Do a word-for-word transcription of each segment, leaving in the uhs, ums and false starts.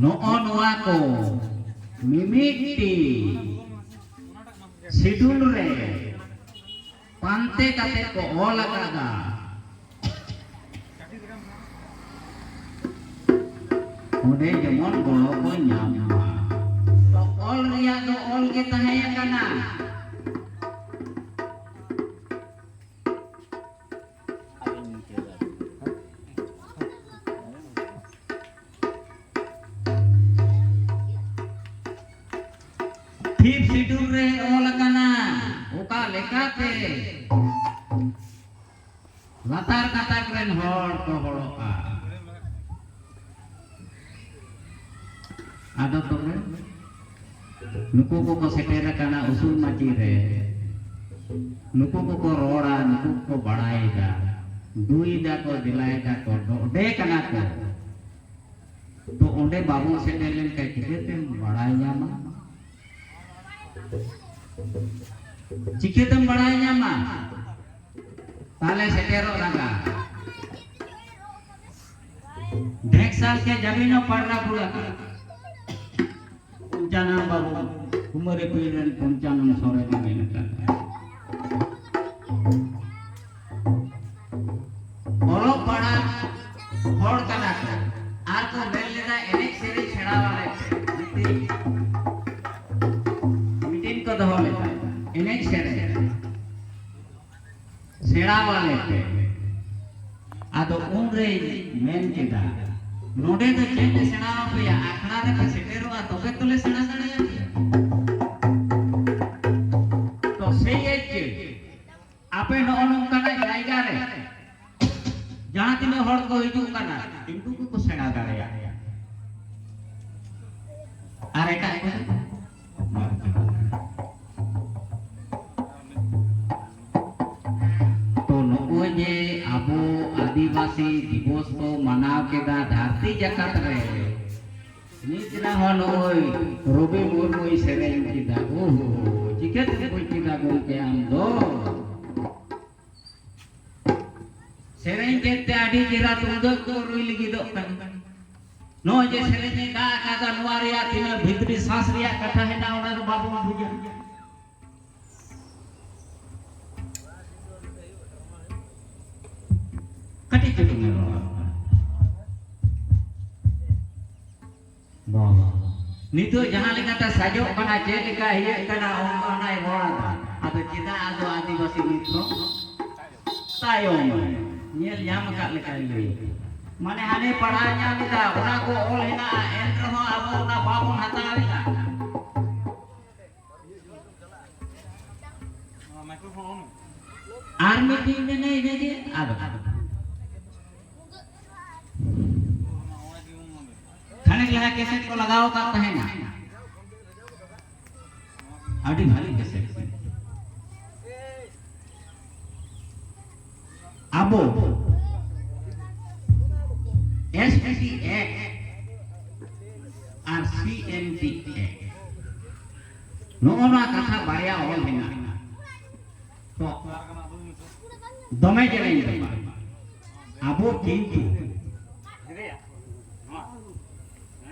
ᱱᱚᱜᱼᱚ ᱱᱚᱣᱟ ᱠᱚ ᱢᱤᱢᱤᱫᱴᱤ ᱥᱤᱰᱩᱞ ᱨᱮ ᱯᱟᱱᱛᱮ ᱠᱟᱛᱮ ᱠᱚ ᱚᱞ ᱟᱠᱟᱫᱟ᱾ ᱚᱸᱰᱮ ᱡᱮᱢᱚᱱ ᱜᱚᱲᱚ ᱠᱚ ᱧᱟᱢ ᱢᱟ᱾ ᱛᱚ ᱚᱞ ᱨᱮᱭᱟᱜ ᱫᱚ ᱚᱞ ᱜᱮ ᱛᱟᱦᱮᱸ ᱟᱠᱟᱱᱟ᱾ ᱯᱷᱤᱯᱛᱷ ᱥᱤᱰᱩᱞ ᱨᱮ ᱚᱞ ᱟᱠᱟᱱᱟ, ᱚᱠᱟ ᱞᱮᱠᱟᱛᱮ ᱞᱟᱛᱟᱨ ᱜᱟᱛᱟᱠ ᱨᱮᱱ ᱦᱚᱲ ᱠᱚ ᱦᱚᱲᱚᱜᱼᱟ᱾ ᱟᱫᱚ ᱛᱚᱵᱮ ᱱᱩᱠᱩ ᱠᱚᱠᱚ ᱥᱮᱴᱮᱨ ᱟᱠᱟᱱᱟ ᱩᱥᱩᱞ ᱢᱟᱹᱪᱤ ᱨᱮ, ᱱᱩᱠᱩ ᱠᱚᱠᱚ ᱨᱚᱲᱟ, ᱱᱩᱠᱩ ᱠᱚᱠᱚ ᱵᱟᱲᱟᱭᱮᱫᱟ, ᱫᱩᱭ ᱫᱟᱠᱚ, ᱫᱮᱞᱟᱭ ᱫᱟᱠᱚ, ᱱᱚᱰᱮ ᱠᱟᱱᱟ ᱠᱚ᱾ ᱛᱚ ᱚᱸᱰᱮ ᱵᱟᱵᱚᱱ ᱥᱮᱴᱮᱨ ᱞᱮᱱᱠᱷᱟᱱ ᱪᱤᱠᱟᱹᱛᱮᱢ ᱵᱟᱲᱟᱭ ᱧᱟᱢᱟ? ᱪᱤᱠᱟᱹᱛᱮᱢ ᱵᱟᱲᱟᱭ ᱧᱟᱢᱟ? ᱛᱟᱦᱞᱮ ᱥᱮᱴᱮᱨᱚᱜ ᱞᱟᱜᱟ᱾ ᱰᱷᱮᱠᱥᱟᱞ ᱠᱮ ᱡᱟᱢᱤᱱ ᱯᱟᱲᱨᱟ ᱯᱩᱨᱟ ᱠᱟ᱾ ᱯᱚᱧᱪᱟᱱᱚᱱ ᱵᱟᱵᱩ, ᱠᱩᱢᱟᱨᱤ ᱯᱤᱲ ᱨᱮᱱ ᱯᱚᱧᱪᱟᱱᱚᱱ ᱥᱚᱨᱮᱱ ᱮ ᱢᱮᱱ ᱟᱠᱟᱫ ᱛᱟᱦᱮᱸᱫ᱾ ᱚᱞᱚᱜ ᱯᱟᱲᱦᱟᱜ ᱦᱚᱲ ᱠᱟᱱᱟ ᱠᱚ, ᱟᱨ ᱠᱚ ᱢᱮᱱ ᱞᱮᱫᱟ ᱮᱱᱮᱡ ᱥᱮᱨᱮᱧ ᱥᱮᱬᱟ ᱟᱞᱮ ᱯᱮ᱾ ᱢᱤᱫᱴᱤᱱ, ᱢᱤᱫᱴᱤᱱ ᱠᱚ ᱫᱚᱦᱚ ᱞᱮᱫᱟ, ᱮᱱᱮᱡ ᱥᱮᱨᱮᱧ ᱥᱮᱬᱟ ᱟᱞᱮ ᱯᱮ᱾ ᱟᱫᱚ ᱩᱱᱨᱮᱧ ᱢᱮᱱ ᱠᱮᱫᱟ, ᱱᱚᱰᱮ ᱫᱚ ᱪᱮᱫ ᱞᱮ ᱥᱮᱬᱟ ᱟᱯᱮᱭᱟ? ᱟᱠᱷᱲᱟ ᱨᱮᱯᱮ ᱥᱮᱴᱮᱨᱚᱜᱼᱟ, ᱛᱚᱵᱮ ᱛᱚᱞᱮ ᱥᱮᱬᱟ ᱫᱟᱲᱮᱭᱟᱯᱮᱭᱟ᱾ ᱛᱚ ᱥᱮᱭ ᱮᱡ ᱪᱮᱫ, ᱟᱯᱮ ᱱᱚᱜᱼᱚ ᱱᱚᱝᱠᱟᱱᱟᱜ ᱡᱟᱭᱜᱟ ᱨᱮ ᱡᱟᱦᱟᱸ ᱛᱤᱱᱟᱹᱜ ᱦᱚᱲ ᱠᱚ ᱦᱤᱡᱩᱜ ᱠᱟᱱᱟ, ᱩᱱᱠᱩ ᱠᱚᱠᱚ ᱥᱮᱬᱟ ᱫᱟᱲᱮᱭᱟᱜᱼᱟ᱾ ᱟᱨ ᱮᱴᱟᱜ ᱠᱚ ᱛᱚ ᱱᱚᱜᱼᱚᱭ ᱡᱮ ᱟᱵᱚ ᱟᱹᱫᱤᱵᱟᱹᱥᱤ ᱫᱤᱵᱚᱥ ᱠᱚ ᱢᱟᱱᱟᱣ ᱠᱮᱫᱟ ᱫᱷᱟᱹᱨᱛᱤ ᱡᱟᱠᱟᱛ ᱨᱮ, ᱱᱤᱛ ᱨᱮᱦᱚᱸ ᱱᱚᱜᱼᱚᱭ ᱨᱚᱵᱤ ᱢᱩᱨᱢᱩᱭ ᱥᱮᱨᱮᱧ ᱠᱮᱫᱟ᱾ ᱳᱦᱳ, ᱪᱤᱠᱟᱹᱛᱮᱢ ᱵᱩᱡᱽ ᱠᱮᱫᱟ ᱜᱚᱢᱠᱮ ᱟᱢ ᱫᱚ? ᱥᱮᱨᱮᱧ ᱠᱮᱫ ᱛᱮ ᱟᱹᱰᱤ ᱪᱮᱦᱨᱟ ᱛᱩᱢᱫᱟᱹᱜ ᱠᱚ ᱨᱩᱭ ᱞᱟᱹᱜᱤᱫᱚᱜ ᱠᱟᱱᱟ᱾ ᱱᱚᱜᱼᱚᱭ ᱡᱮ ᱥᱮᱨᱮᱧ ᱮ ᱫᱟᱜ ᱟᱠᱟᱫᱟ, ᱱᱚᱣᱟ ᱨᱮᱭᱟᱜ ᱛᱤᱱᱟᱹᱜ ᱵᱷᱤᱛᱨᱤ ᱥᱟᱸᱥ ᱨᱮᱭᱟᱜ ᱠᱟᱛᱷᱟ ᱦᱮᱱᱟᱜᱼᱟ, ᱚᱱᱟ ᱫᱚ ᱵᱟᱵᱚᱱ ᱵᱩᱡᱟ᱾ ᱠᱟᱹᱴᱤᱡ ᱪᱩᱞᱩᱝ ᱮ ᱨᱚᱲ ᱟᱠᱟᱫᱟ᱾ ᱵᱟᱵᱟ, ᱱᱤᱛᱚᱜ ᱡᱟᱦᱟᱸ ᱞᱮᱠᱟᱛᱮ ᱥᱟᱡᱚᱜ ᱠᱟᱱᱟ, ᱪᱮᱫ ᱞᱮᱠᱟ ᱤᱭᱟᱹᱜ ᱠᱟᱱᱟ, ᱚᱱᱠᱟᱱᱟᱭ ᱨᱚᱲ ᱮᱫᱟ᱾ ᱟᱫᱚ ᱪᱮᱫᱟᱜ ᱟᱫᱚ ᱟᱹᱫᱤᱵᱟᱹᱥᱤ ᱱᱤᱛ ᱫᱚ ᱛᱟᱭᱚᱢ? ᱧᱮᱞ ᱧᱟᱢ ᱟᱠᱟᱫ ᱞᱮᱠᱟᱭ ᱞᱟᱹᱭ᱾ ᱢᱟᱱᱮ ᱦᱟᱱᱮ ᱯᱟᱲᱦᱟᱣ ᱧᱟᱢ ᱮᱫᱟ, ᱚᱱᱟ ᱠᱚ ᱚᱞ ᱦᱮᱱᱟᱜᱼᱟ, ᱮᱱ ᱨᱮᱦᱚᱸ ᱟᱵᱚ ᱚᱱᱟ ᱵᱟᱵᱚᱱ ᱦᱟᱛᱟᱣ ᱮᱫᱟ᱾ ᱟᱨ ᱢᱤᱫᱴᱤᱡ ᱢᱮᱱᱟᱭ ᱤᱱᱟᱹᱜᱮ, ᱟᱫᱚ ᱠᱷᱟᱱᱮᱠ ᱞᱟᱦᱟ ᱠᱮᱥᱮᱴ ᱠᱚ ᱞᱟᱜᱟᱣ ᱟᱠᱟᱫ ᱛᱟᱦᱮᱱᱟ, ᱟᱹᱰᱤ ᱵᱷᱟᱹᱞᱤ ᱠᱮᱥᱮᱴ᱾ ᱟᱵᱚ ᱮᱥ ᱯᱤ ᱴᱤ ᱮᱠᱴ ᱟᱨ ᱥᱤ ᱮᱱ ᱴᱤ ᱮᱠᱴ, ᱱᱚᱜᱼᱚ ᱱᱚᱣᱟ ᱠᱟᱛᱷᱟ ᱵᱟᱨᱭᱟ ᱚᱞ ᱦᱮᱱᱟᱜᱼᱟ᱾ ᱛᱚ, ᱫᱚᱢᱮ ᱡᱮᱞᱮᱧ ᱫᱚ ᱵᱟᱝ᱾ ᱟᱵᱚ ᱠᱤᱱᱛᱩ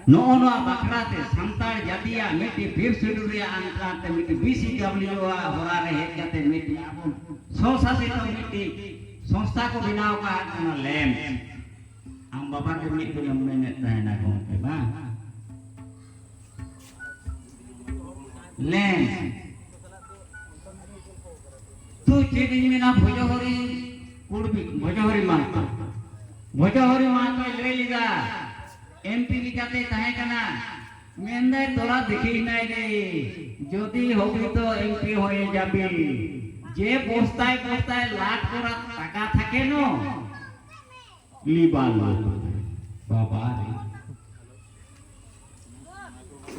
ᱱᱚᱜᱼᱚ ᱱᱚᱣᱟ ᱵᱟᱠᱷᱨᱟ ᱛᱮ ᱥᱟᱱᱛᱟᱲ ᱡᱟᱹᱛᱤᱭᱟᱜ ᱢᱤᱫᱴᱤᱡ ᱵᱤᱨ ᱥᱤᱰᱩᱞ ᱨᱮᱭᱟᱜ ᱟᱱᱰᱟᱨ ᱛᱮ ᱢᱤᱫᱴᱤᱡ ᱵᱤ ᱥᱤ ᱰᱟᱵᱞᱤᱭᱩ ᱟᱜ ᱦᱚᱨᱟ ᱨᱮ ᱦᱮᱡ ᱠᱟᱛᱮ ᱢᱤᱫᱴᱤᱡ ᱟᱵᱚ ᱥᱚ ᱥᱟᱥᱤᱛ ᱢᱤᱫᱴᱤᱡ ᱥᱚᱝᱥᱛᱷᱟ ᱠᱚ ᱵᱮᱱᱟᱣ ᱟᱠᱟᱫ, ᱚᱱᱟ ᱞᱮᱢᱯᱥ᱾ ᱟᱢ ᱵᱟᱵᱟ ᱜᱮ ᱢᱤᱫ ᱫᱤᱱ ᱮᱢ ᱢᱮᱱᱮᱫ ᱛᱟᱦᱮᱱᱟ ᱜᱚᱢᱠᱮ, ᱵᱟᱝ? ᱞᱮᱢᱯᱥ᱾ ᱛᱚ ᱪᱮᱫ ᱤᱧ ᱢᱮᱱᱟ, ᱵᱷᱚᱡᱚᱦᱚᱨᱤ ᱠᱩᱲᱵᱤ, ᱵᱷᱚᱡᱚᱦᱚᱨᱤ ᱢᱟᱦᱟᱛᱚ, ᱵᱷᱚᱡᱚᱦᱚᱨᱤ ᱢᱟᱦᱟᱛᱚᱭ ᱞᱟᱹᱭ ᱞᱮᱫᱟ, ᱮᱢ ᱯᱤ ᱞᱮᱠᱟᱛᱮ ᱛᱟᱦᱮᱸ ᱠᱟᱱᱟ, ᱢᱮᱱᱫᱟᱭ, "ᱛᱚᱨᱟ ᱫᱮᱠᱷᱮ ᱦᱤᱱᱟᱭ ᱨᱮ, ᱡᱚᱫᱤ ᱦᱚᱵᱤ ᱛᱚ ᱮᱢ ᱯᱤ ᱦᱚᱭᱮ ᱡᱟᱵᱤ, ᱡᱮ ᱵᱚᱥᱛᱟᱭ ᱵᱚᱥᱛᱟᱭ ᱞᱟᱠᱷ ᱠᱚᱨᱟ ᱴᱟᱠᱟ ᱛᱷᱟᱠᱮ ᱱᱚ, ᱞᱤᱵᱟᱞ ᱵᱟᱵᱟ ᱨᱮ।"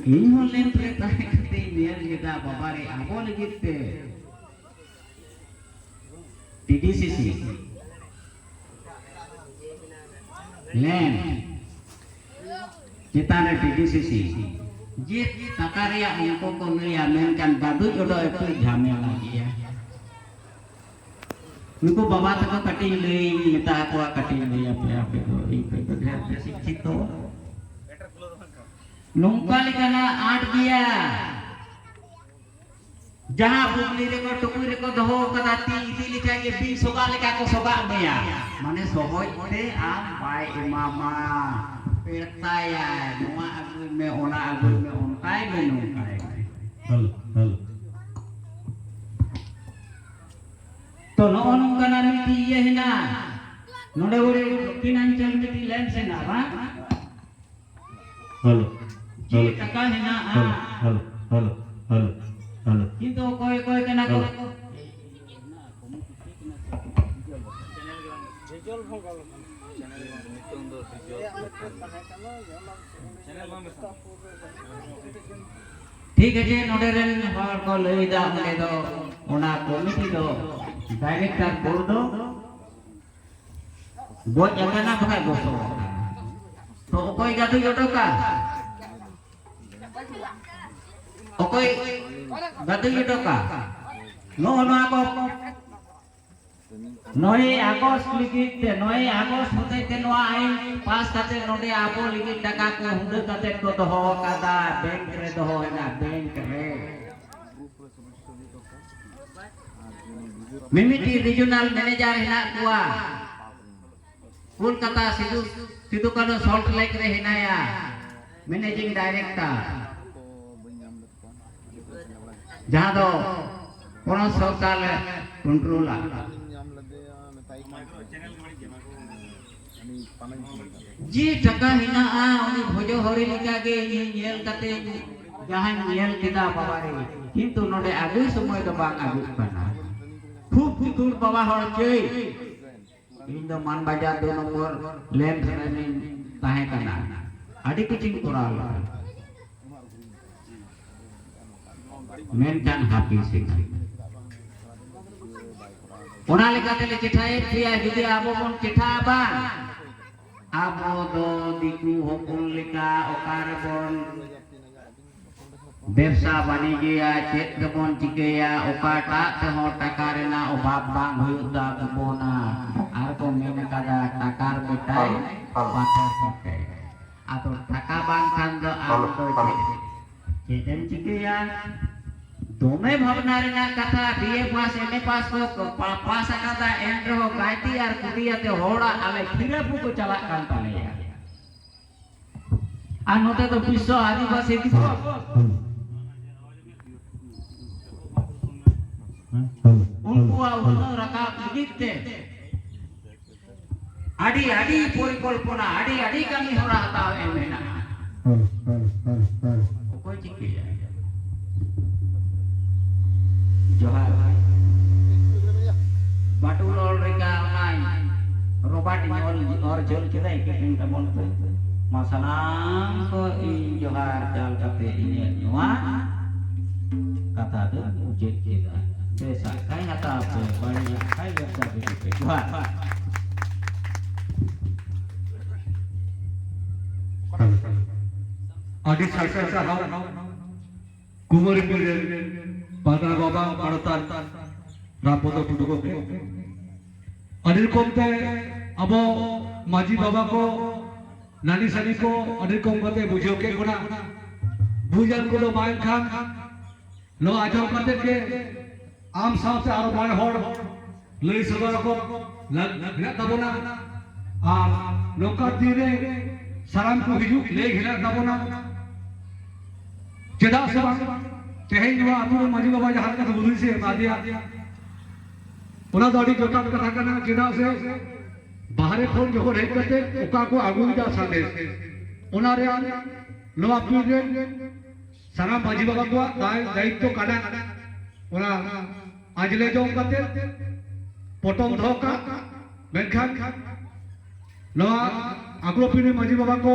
ᱤᱧ ᱦᱚᱸ ᱞᱮᱢᱯ ᱨᱮ ᱛᱟᱦᱮᱸ ᱠᱟᱛᱮ ᱧᱮᱞ ᱞᱮᱫᱟ, ᱵᱟᱵᱟ ᱨᱮ, ᱟᱵᱚ ᱞᱟᱹᱜᱤᱫ ᱛᱮ ᱴᱤ ᱰᱤ ᱥᱤ ᱥᱤ ᱞᱮᱢᱯ ᱪᱮᱛᱟᱱ ᱨᱮ ᱴᱤ ᱰᱤ ᱥᱤ ᱥᱤ ᱡᱮ ᱴᱟᱠᱟ ᱨᱮᱭᱟᱜ ᱚᱝᱠᱚ ᱠᱚ ᱞᱟᱹᱭᱟ, ᱢᱮᱱᱠᱷᱟᱱ ᱵᱟᱹᱫᱩᱡ ᱚᱰᱚᱜ ᱮᱠᱴᱩ ᱡᱷᱟᱢᱮᱞᱟ ᱜᱮᱭᱟ᱾ ᱱᱩᱠᱩ ᱵᱟᱵᱟ ᱛᱟᱠᱚ ᱠᱟᱹᱴᱤᱡ ᱞᱟᱹᱭ ᱢᱮᱛᱟ ᱠᱚᱣᱟ, ᱠᱟᱹᱴᱤᱡ ᱞᱟᱹᱭ ᱟᱯᱮ, ᱟᱯᱮ ᱫᱚ ᱤᱧ ᱠᱷᱚᱱ ᱫᱚ ᱰᱷᱮᱨ ᱯᱮ ᱥᱤᱠᱠᱷᱤᱛᱚ᱾ ᱱᱚᱝᱠᱟ ᱞᱮᱠᱟᱱᱟᱜ ᱟᱸᱴ ᱜᱮᱭᱟ, ᱡᱟᱦᱟᱸ ᱵᱩᱜᱽᱞᱤ ᱨᱮᱠᱚ ᱴᱩᱠᱩᱡ ᱨᱮᱠᱚ ᱫᱚᱦᱚ ᱠᱟᱫᱟ, ᱛᱤ ᱤᱫᱤ ᱞᱮᱠᱷᱟᱱ ᱜᱮ ᱵᱤᱧ ᱥᱚᱜᱟᱜ ᱞᱮᱠᱟ ᱠᱚ ᱥᱚᱜᱟᱜ ᱢᱮᱭᱟ᱾ ᱢᱟᱱᱮ ᱥᱚᱦᱚᱡ ᱛᱮ ᱟᱢ ᱵᱟᱭ ᱮᱢᱟᱢᱟ, ᱯᱮᱲᱛᱟᱭᱟᱭ, ᱱᱚᱣᱟ ᱟᱹᱜᱩᱭ ᱢᱮ, ᱚᱱᱟ ᱟᱹᱜᱩᱭ ᱢᱮ, ᱚᱱᱠᱟᱭ ᱢᱮ, ᱱᱚᱝᱠᱟᱭ ᱢᱮ᱾ Hello, hello. ᱛᱚ, ᱱᱚᱜᱼᱚ ᱱᱚᱝᱠᱟᱱᱟᱜ ᱢᱤᱫᱴᱤᱡ ᱤᱭᱟᱹ ᱦᱮᱱᱟᱜᱼᱟ᱾ ᱱᱚᱰᱮ ᱵᱚᱞᱮ ᱫᱚᱠᱠᱷᱤᱱᱟᱧᱪᱚᱞ ᱢᱤᱫᱴᱤᱡ ᱞᱮᱱᱥ ᱦᱮᱱᱟᱜᱼᱟ, ᱵᱟᱝ? ᱦᱮᱞᱳ, ᱪᱮᱫ ᱦᱮᱞᱳ, ᱴᱟᱠᱟ ᱦᱮᱱᱟᱜᱼᱟ? Hello, hello, hello, hello, hello. ᱠᱤᱱᱛᱩ ᱚᱠᱚᱭ ᱚᱠᱚᱭ ᱠᱟᱱᱟ ᱠᱚ? ᱦᱮᱞᱳ᱾ ᱴᱷᱤᱠ ᱟᱪᱷᱮ, ᱱᱚᱰᱮ ᱨᱮᱱ ᱦᱚᱲ ᱠᱚ ᱞᱟᱹᱭ ᱮᱫᱟ, ᱚᱸᱰᱮ ᱫᱚ ᱚᱱᱟ ᱠᱚᱢᱤᱴᱤ ᱫᱚ ᱰᱟᱭᱨᱮᱠᱴᱚᱨ ᱵᱳᱨᱰ ᱫᱚ ᱜᱚᱡ ᱟᱠᱟᱱᱟ, ᱵᱟᱠᱷᱟᱡ ᱜᱚᱥᱚ ᱟᱠᱟᱱᱟ᱾ ᱛᱚ ᱚᱠᱚᱭ ᱜᱟᱹᱫᱩᱡ ᱚᱰᱚᱠᱟ? ᱚᱠᱚᱭ ᱜᱟᱹᱫᱩᱡ ᱚᱰᱚᱠᱟ? ᱱᱚᱜᱼᱚ ᱱᱚᱣᱟ ᱠᱚ ᱱᱚᱭᱮ ᱟᱜᱚᱥᱴ ᱞᱟᱹᱜᱤᱫ ᱛᱮ, ᱱᱚᱭᱮ ᱟᱜᱚᱥᱴ ᱦᱚᱛᱮᱡ ᱛᱮ ᱱᱚᱣᱟ ᱟᱭᱤᱱ ᱯᱟᱥ ᱠᱟᱛᱮ ᱱᱚᱰᱮ ᱟᱵᱚ ᱞᱟᱹᱜᱤᱫ ᱴᱟᱠᱟ ᱠᱚ ᱦᱩᱸᱰᱟᱹ ᱠᱟᱛᱮ ᱠᱚ ᱫᱚᱦᱚ ᱟᱠᱟᱫᱟ, ᱵᱮᱝᱠ ᱨᱮ ᱫᱚᱦᱚ ᱦᱮᱱᱟᱜ, ᱵᱮᱝᱠ ᱨᱮ᱾ ᱢᱤᱢᱤᱫᱴᱤᱡ ᱨᱤᱡᱚᱱᱟᱞ ᱢᱮᱱᱮᱡᱟᱨ ᱦᱮᱱᱟᱜ ᱠᱚᱣᱟ, ᱠᱳᱞᱠᱟᱛᱟ ᱥᱤᱫᱩ, ᱥᱤᱫᱩ ᱠᱟᱹᱱᱦᱩ ᱥᱚᱞᱴ ᱞᱮᱠ ᱨᱮ ᱦᱮᱱᱟᱭᱟ, ᱢᱮᱱᱮᱡᱤᱝ ᱰᱟᱭᱨᱮᱠᱴᱚᱨ, ᱡᱟᱦᱟᱸ ᱫᱚ ᱯᱚᱱᱚᱛ ᱥᱚᱨᱠᱟᱨ ᱮ ᱠᱚᱱᱴᱨᱳᱞᱟ᱾ ᱡᱮ ᱴᱟᱠᱟ ᱦᱮᱱᱟᱜᱼᱟ, ᱩᱱᱤ ᱵᱷᱚᱡᱚ ᱦᱚᱨᱤ ᱞᱮᱠᱟᱜᱮ ᱤᱧ ᱧᱮᱞ ᱠᱟᱛᱮ ᱡᱟᱦᱟᱸᱧ ᱧᱮᱞ ᱠᱮᱫᱟ, ᱵᱟᱵᱟ ᱨᱮ, ᱠᱤᱱᱛᱩ ᱱᱚᱰᱮ ᱟᱹᱜᱩᱭ ᱥᱚᱢᱚᱭ ᱫᱚ ᱵᱟᱝ ᱟᱹᱜᱩᱜ ᱠᱟᱱᱟ᱾ ᱠᱷᱩᱵ ᱪᱤᱛᱩᱨ ᱵᱟᱵᱟ ᱦᱚᱲ ᱪᱟᱹᱭ᱾ ᱤᱧ ᱫᱚ ᱢᱟᱱᱵᱟᱡᱟᱨ ᱫᱩ ᱱᱚᱢᱵᱚᱨ ᱞᱮᱱ ᱨᱮᱱᱤᱧ ᱛᱟᱦᱮᱸ ᱠᱟᱱᱟ, ᱟᱹᱰᱤ ᱠᱤᱪᱷᱩᱧ ᱠᱚᱨᱟᱣ ᱞᱮᱫᱟ, ᱢᱮᱱᱠᱷᱟᱱ ᱦᱟᱹᱯᱤᱥ ᱮᱱᱟ᱾ ᱚᱱᱟ ᱞᱮᱠᱟᱛᱮ ᱞᱮ ᱪᱮᱴᱷᱟᱭᱮᱫ ᱯᱮᱭᱟ, ᱡᱩᱫᱤ ᱟᱵᱚ ᱵᱚᱱ ᱪᱮᱴᱷᱟᱜᱼᱟ ᱵᱟᱝ, ᱟᱵᱚ ᱫᱚ ᱫᱤᱠᱩ ᱦᱚᱯᱚᱱ ᱞᱮᱠᱟ ᱚᱠᱟ ᱨᱮᱵᱚᱱ ᱵᱮᱵᱽᱥᱟ ᱵᱟᱹᱱᱤᱡᱽᱭᱟ, ᱪᱮᱫ ᱛᱮᱵᱚᱱ ᱪᱤᱠᱟᱹᱭᱟ, ᱚᱠᱟᱴᱟᱜ ᱛᱮᱦᱚᱸ ᱴᱟᱠᱟ ᱨᱮᱱᱟᱜ ᱚᱵᱷᱟᱵᱽ ᱵᱟᱝ ᱦᱩᱭᱩᱜ ᱛᱟᱵᱚᱱᱟ᱾ ᱟᱨ ᱠᱚ ᱢᱮᱱ ᱠᱟᱫᱟ, "ᱴᱟᱠᱟᱨ ᱵᱮᱴᱟᱭ ᱯᱟᱛᱷᱚᱨ ᱠᱟᱴᱮ᱾" ᱟᱫᱚ ᱴᱟᱠᱟ ᱵᱟᱝᱠᱷᱟᱱ ᱫᱚ ᱟᱢ ᱫᱚ ᱪᱮᱫ, ᱪᱮᱫ ᱮᱢ ᱪᱤᱠᱟᱹᱭᱟ? ᱫᱚᱢᱮ ᱵᱷᱟᱵᱽᱱᱟ ᱨᱮᱱᱟᱜ ᱠᱟᱛᱷᱟ, ᱵᱤ ᱮ ᱯᱟᱥ, ᱮᱢ ᱮ ᱯᱟᱥ ᱠᱚ ᱠᱚ ᱯᱟ-, ᱯᱟᱥ ᱟᱠᱟᱫᱟ, ᱮᱱ ᱨᱮᱦᱚᱸ ᱜᱟᱭᱛᱤ ᱟᱨ ᱠᱩᱴᱤ ᱟᱛᱮ ᱦᱚᱲᱟᱜ ᱟᱞᱮ ᱠᱷᱤᱨᱟᱹᱯᱩ ᱠᱚ ᱪᱟᱞᱟᱜ ᱠᱟᱱ ᱛᱟᱞᱮᱭᱟ᱾ ᱟᱨ ᱱᱚᱛᱮ ᱫᱚ ᱵᱤᱥᱥᱚ ᱟᱹᱫᱤᱵᱟᱹᱥᱤ ᱫᱤᱵᱚᱥ᱾ ᱩᱱᱠᱩᱣᱟᱜ ᱩᱛᱱᱟᱹᱣ ᱨᱟᱠᱟᱵ ᱞᱟᱹᱜᱤᱫ ᱛᱮ ᱟᱹᱰᱤ, ᱟᱹᱰᱤ ᱯᱚᱨᱤᱠᱚᱞᱯᱚᱱᱟ, ᱟᱹᱰᱤ, ᱟᱹᱰᱤ ᱠᱟᱹᱢᱤ ᱦᱚᱨᱟ ᱦᱟᱛᱟᱣ ᱮᱢ ᱢᱮᱱᱟᱜᱼᱟ᱾ ᱚᱠᱚᱭ ᱪᱤᱠᱟᱹᱭᱟ? ᱡᱚᱦᱟᱨ᱾ ᱵᱟᱴᱩᱞ ᱚᱞ ᱨᱮᱠᱟ ᱚᱱᱟᱭ ᱨᱚᱵᱟᱨᱴ ᱤᱧ ᱚᱞ, ᱚᱨ ᱡᱷᱟᱹᱞ ᱠᱮᱫᱟᱭ ᱠᱤᱨᱤᱧ ᱛᱟᱵᱚᱱ ᱯᱮ᱾ ᱢᱟ ᱥᱟᱱᱟᱢ ᱠᱚ ᱤᱧ ᱡᱚᱦᱟᱨ ᱪᱟᱞ ᱠᱟᱛᱮ ᱤᱧᱟᱹᱜ ᱱᱚᱣᱟ ᱠᱟᱛᱷᱟ ᱫᱚ ᱢᱩᱪᱟᱹᱫ ᱠᱮᱫᱟ᱾ ᱵᱮᱥᱟᱜ ᱠᱷᱟᱭ ᱦᱟᱛᱟᱣ ᱯᱮ, ᱵᱟᱹᱲᱤᱡᱟᱜ ᱠᱷᱟᱭ ᱵᱮᱵᱽᱥᱟ ᱵᱤᱰᱤ ᱯᱮ᱾ ᱡᱚᱦᱟᱨ᱾ ᱟᱹᱰᱤ ᱥᱟᱨᱦᱟᱣ ᱥᱟᱨᱦᱟᱣ ᱠᱩᱢᱟᱨᱤ ᱯᱤᱲ ᱨᱮᱱ ᱯᱟᱛᱲᱟ ᱵᱟᱵᱟ ᱢᱟᱲᱚᱛᱟᱱ ᱨᱟᱢᱯᱚᱫᱚ ᱴᱩᱰᱩ ᱜᱚᱢᱠᱮ᱾ ᱟᱹᱰᱤ ᱨᱚᱠᱚᱢ ᱛᱮ ᱟᱵᱚ ᱢᱟᱹᱡᱷᱤ ᱵᱟᱵᱟ ᱠᱚ ᱱᱟᱹᱱᱤ ᱥᱟᱹᱱᱤ ᱠᱚ ᱟᱹᱰᱤ ᱨᱚᱠᱚᱢ ᱠᱟᱛᱮ ᱵᱩᱡᱷᱟᱹᱣ ᱠᱮᱫ ᱵᱚᱱᱟ᱾ ᱵᱩᱡᱟᱱ ᱠᱚᱫᱚ ᱵᱟᱝ ᱠᱷᱟᱱ ᱱᱚᱣᱟ ᱟᱸᱡᱚᱢ ᱠᱟᱛᱮ ᱜᱮ ᱟᱢ ᱥᱟᱶᱛᱮ ᱟᱨᱚ ᱢᱚᱬᱮ ᱦᱚᱲ ᱞᱟᱹᱭ ᱥᱚᱫᱚᱨ ᱟᱠᱚ ᱞᱟᱹᱜ-, ᱢᱮᱱᱟᱜ ᱛᱟᱵᱚᱱᱟ᱾ ᱟᱨ ᱱᱚᱝᱠᱟ ᱫᱤᱱ ᱨᱮ ᱥᱟᱱᱟᱢ ᱠᱚ ᱦᱤᱡᱩᱜ ᱞᱟᱹᱭ ᱦᱮᱱᱟᱜ ᱛᱟᱵᱚᱱᱟ᱾ ᱪᱮᱫᱟᱜ ᱥᱮ ᱵᱟᱝ ᱛᱮᱦᱮᱧ ᱱᱚᱣᱟ ᱟᱹᱛᱩ ᱨᱮ ᱢᱟᱹᱡᱷᱤ ᱵᱟᱵᱟ ᱡᱟᱦᱟᱸ ᱞᱮᱠᱟᱛᱮ ᱦᱩᱫᱤᱥ ᱮ ᱮᱢᱟ ᱫᱮᱭᱟ, ᱚᱱᱟ ᱫᱚ ᱟᱹᱰᱤ ᱡᱚᱛᱷᱟᱛ ᱠᱟᱛᱷᱟ ᱠᱟᱱᱟ᱾ ᱪᱮᱫᱟᱜ ᱥᱮ ᱵᱟᱦᱨᱮ ᱠᱷᱚᱱ ᱡᱚᱠᱷᱚᱱ ᱦᱮᱡ ᱠᱟᱛᱮ ᱚᱠᱟ ᱠᱚ ᱟᱹᱜᱩᱭᱮᱫᱟ ᱥᱟᱸᱫᱮᱥ, ᱚᱱᱟ ᱨᱮ ᱱᱚᱣᱟ ᱯᱤᱲ ᱨᱮᱱ ᱥᱟᱱᱟᱢ ᱢᱟᱹᱡᱷᱤ ᱵᱟᱵᱟ ᱠᱚᱣᱟᱜ ᱫᱟᱭ ᱫᱟᱭᱤᱛᱛᱚ ᱠᱟᱱᱟ᱾ ᱚᱱᱟ ᱟᱸᱡᱽᱞᱮ ᱡᱚᱝ ᱠᱟᱛᱮ ᱯᱚᱴᱚᱢ ᱫᱚᱦᱚ ᱠᱟᱜ᱾ ᱢᱮᱱᱠᱷᱟᱱ ᱱᱚᱣᱟ ᱟᱜᱽᱨᱚᱯᱤᱲ ᱨᱮᱱ ᱢᱟᱹᱡᱷᱤ ᱵᱟᱵᱟ ᱠᱚ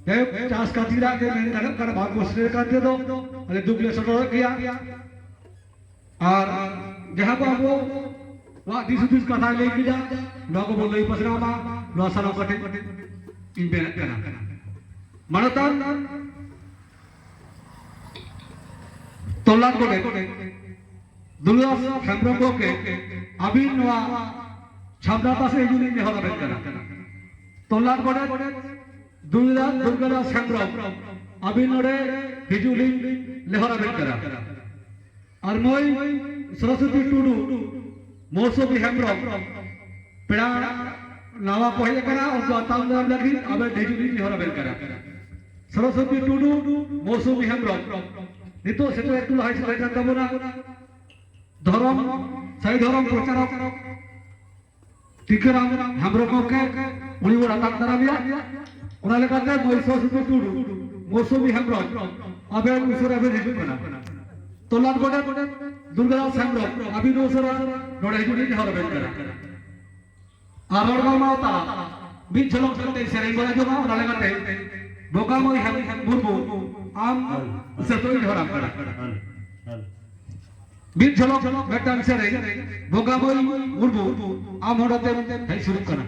ᱡᱟᱭᱦᱳᱠ ᱪᱟᱥ ᱠᱷᱟᱹᱛᱤᱨᱟᱜ ᱜᱮ ᱢᱮᱱ ᱜᱟᱱᱚᱜ ᱠᱟᱱᱟ, ᱵᱷᱟᱨᱚᱛ ᱵᱚᱨᱥᱚ ᱨᱮ ᱠᱟᱱ ᱛᱮᱫᱚ ᱟᱞᱮ ᱫᱩᱠ ᱞᱮ ᱥᱚᱫᱚᱨᱮᱫ ᱜᱮᱭᱟ᱾ ᱟᱨ ᱡᱟᱦᱟᱸ ᱠᱚ ᱟᱵᱚᱣᱟᱜ ᱫᱤᱥ ᱦᱩᱫᱤᱥ ᱠᱟᱛᱷᱟᱭ ᱞᱟᱹᱭ ᱠᱮᱫᱟ, ᱱᱚᱣᱟ ᱠᱚᱵᱚᱱ ᱞᱟᱹᱭ ᱯᱟᱥᱱᱟᱣ ᱢᱟ, ᱱᱚᱣᱟ ᱥᱟᱱᱟᱢ ᱠᱟᱹᱴᱤᱡ ᱤᱧ ᱢᱮᱱᱮᱫ ᱠᱟᱱᱟ᱾ ᱢᱟᱱᱚᱛᱟᱱ ᱛᱚᱞᱞᱟᱴ ᱜᱚᱰᱮᱛ ᱫᱩᱞᱟᱥ ᱦᱮᱢᱵᱨᱚᱢ ᱜᱚᱢᱠᱮ, ᱟᱹᱵᱤᱱ ᱱᱚᱣᱟ ᱪᱷᱟᱢᱰᱟ ᱯᱟᱥᱮ ᱦᱤᱡᱩᱜ ᱞᱤᱧ ᱱᱮᱦᱚᱨ ᱟᱵᱮᱱ ᱠᱟᱱᱟ᱾ ᱛᱚᱞᱞᱟᱴ ᱜᱚᱰᱮᱛ ᱫᱩᱨᱜᱟᱫᱟᱥ ᱦᱮᱢᱵᱨᱚᱢ, ᱟᱹᱵᱤᱱ ᱱᱚᱰᱮ ᱦᱤᱡᱩᱜ ᱞᱤᱧ ᱱᱮᱦᱚᱨ ᱟᱵᱮᱱ ᱠᱟᱱᱟ᱾ ᱟᱨ ᱢᱟᱹᱭ ᱥᱚᱨᱚᱥᱚᱛᱤ ᱴᱩᱰᱩ, ᱢᱳᱣᱥᱩᱢᱤ ᱦᱮᱢᱵᱨᱚᱢ, ᱯᱮᱲᱟ ᱱᱟᱣᱟ ᱠᱚ ᱦᱮᱡ ᱟᱠᱟᱱᱟ, ᱩᱱᱠᱩ ᱟᱛᱟᱝ ᱫᱟᱨᱟᱢ ᱞᱟᱹᱜᱤᱫ ᱟᱵᱮᱱ ᱦᱤᱡᱩᱜ ᱞᱤᱧ ᱱᱮᱦᱚᱨ ᱟᱵᱮᱱ ᱠᱟᱱᱟ᱾ ᱥᱚᱨᱚᱥᱚᱛᱤ ᱴᱩᱰᱩ, ᱢᱳᱣᱥᱩᱢᱤ ᱦᱮᱢᱵᱨᱚᱢ, ᱱᱤᱛᱚᱜ ᱥᱮᱴᱮᱨ ᱮᱠᱴᱩ ᱞᱟᱦᱟ ᱥᱮᱴᱮᱨ ᱠᱟᱱ ᱛᱟᱵᱚᱱᱟ᱾ ᱫᱷᱚᱨᱚᱢ, ᱥᱟᱹᱦᱤ ᱫᱷᱚᱨᱚᱢ ᱯᱨᱚᱪᱟᱨᱚᱠ ᱴᱤᱠᱟᱹᱨᱟᱢ ᱦᱮᱢᱵᱨᱚᱢ ᱜᱚᱢᱠᱮ, ᱩᱱᱤ ᱵᱚᱱ ᱟᱛᱟᱝ ᱫᱟᱨᱟᱢᱮᱭᱟ᱾ ᱚᱱᱟ ᱞᱮᱠᱟᱛᱮ ᱢᱟᱹᱭ ᱥᱚᱨᱚᱥᱚᱛᱤ ᱴᱩᱰᱩ, ᱢᱳᱣᱥᱩᱢᱤ ᱦᱮᱢᱵᱨᱚᱢ, ᱟᱵᱮᱱ ᱩᱥᱟᱹᱨᱟ ᱵᱮᱱ ᱦᱤᱡᱩᱜ ᱠᱟᱱᱟ᱾ ᱛᱚᱞᱟᱴ ᱜᱚᱰᱮᱛ ᱫᱩᱨᱜᱟᱫᱟᱥ ᱦᱮᱢᱵᱨᱚᱢ, ᱟᱹᱵᱤᱱ ᱩᱥᱟᱹᱨᱟ ᱱᱚᱰᱮ ᱦᱤᱡᱩᱜ ᱞᱤᱧ ᱱᱮᱦᱚᱨ ᱟᱵᱮᱱ ᱠᱟᱱᱟ᱾ ᱟᱨ ᱨᱚᱲ ᱜᱟᱞᱢᱟᱨᱟᱣ ᱛᱟᱞᱟ ᱢᱤᱫ ᱡᱷᱚᱞᱚᱠ ᱢᱤᱫᱴᱮᱱ ᱥᱮᱨᱮᱧ ᱵᱚᱱ ᱟᱸᱡᱚᱢᱟ, ᱚᱱᱟ ᱞᱮᱠᱟᱛᱮ ᱵᱚᱸᱜᱟ ᱢᱟᱹᱭ ᱦᱮᱢ-, ᱢᱩᱨᱢᱩ, ᱟᱢ ᱩᱥᱟᱹᱨᱟ ᱱᱮᱦᱚᱨ ᱟᱢ ᱠᱟᱱᱟ᱾ ᱢᱤᱫ ᱡᱷᱚᱞᱚᱠ ᱢᱤᱫᱴᱟᱝ ᱥᱮᱨᱮᱧ, ᱵᱚᱸᱜᱟ ᱢᱟᱹᱭ ᱢᱩᱨᱢᱩ, ᱟᱢ ᱦᱚᱸ ᱱᱚᱛᱮᱢ ᱦᱮᱡ ᱥᱩᱨᱩᱜ ᱠᱟᱱᱟ᱾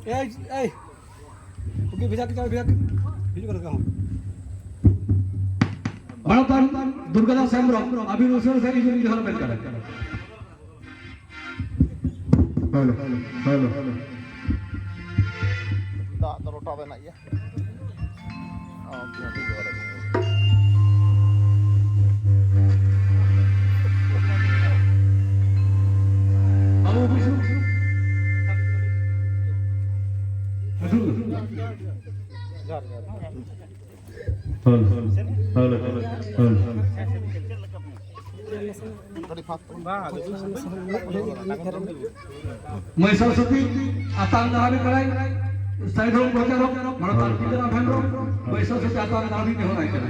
ᱮᱭ, ᱮᱭ, ᱩᱱᱠᱤᱱ ᱵᱷᱮᱡᱟ ᱠᱤᱱ, ᱵᱷᱮᱡᱟ ᱠᱤᱱ᱾ ᱦᱤᱡᱩᱜ ᱠᱟᱱᱟ ᱠᱚ᱾ ᱢᱟᱱᱚᱛᱟᱱ ᱫᱩᱨᱜᱟᱫᱟᱥ ᱦᱮᱢᱵᱨᱚᱢ, ᱟᱹᱵᱤᱱ ᱩᱥᱟᱹᱨᱟ ᱥᱮ ᱦᱤᱡᱩᱜ ᱞᱤᱧ ᱱᱮᱦᱚᱨ ᱟᱵᱮᱱ ᱠᱟᱱᱟ᱾ Hello, hello. ᱫᱟᱜ ᱫᱚ ᱞᱚᱴᱟ ᱢᱮᱱᱟᱜ ᱜᱮᱭᱟ᱾ ᱚ, ᱵᱟᱹᱵᱩ ᱵᱤᱥᱱᱩ᱾ ᱡᱚᱦᱟᱨ, ᱡᱚᱦᱟᱨ᱾ Hello, hello, hello. ᱢᱟᱹᱭ ᱥᱚᱨᱚᱥᱚᱛᱤ ᱟᱛᱟᱝ ᱫᱟᱨᱟᱢ ᱠᱟᱱᱟᱭ, ᱥᱟᱭᱫᱷᱚᱨᱚᱢ ᱯᱨᱚᱪᱟᱨᱚᱠ, ᱢᱟᱱᱚᱛᱟᱱ ᱴᱤᱠᱟᱹᱨᱟᱢ ᱦᱮᱢᱵᱨᱚᱢ, ᱢᱟᱹᱭ ᱥᱚᱨᱚᱥᱚᱛᱤ ᱟᱛᱟᱝ ᱫᱟᱨᱟᱢ ᱱᱮᱦᱚᱨᱟᱭ ᱠᱟᱱᱟ᱾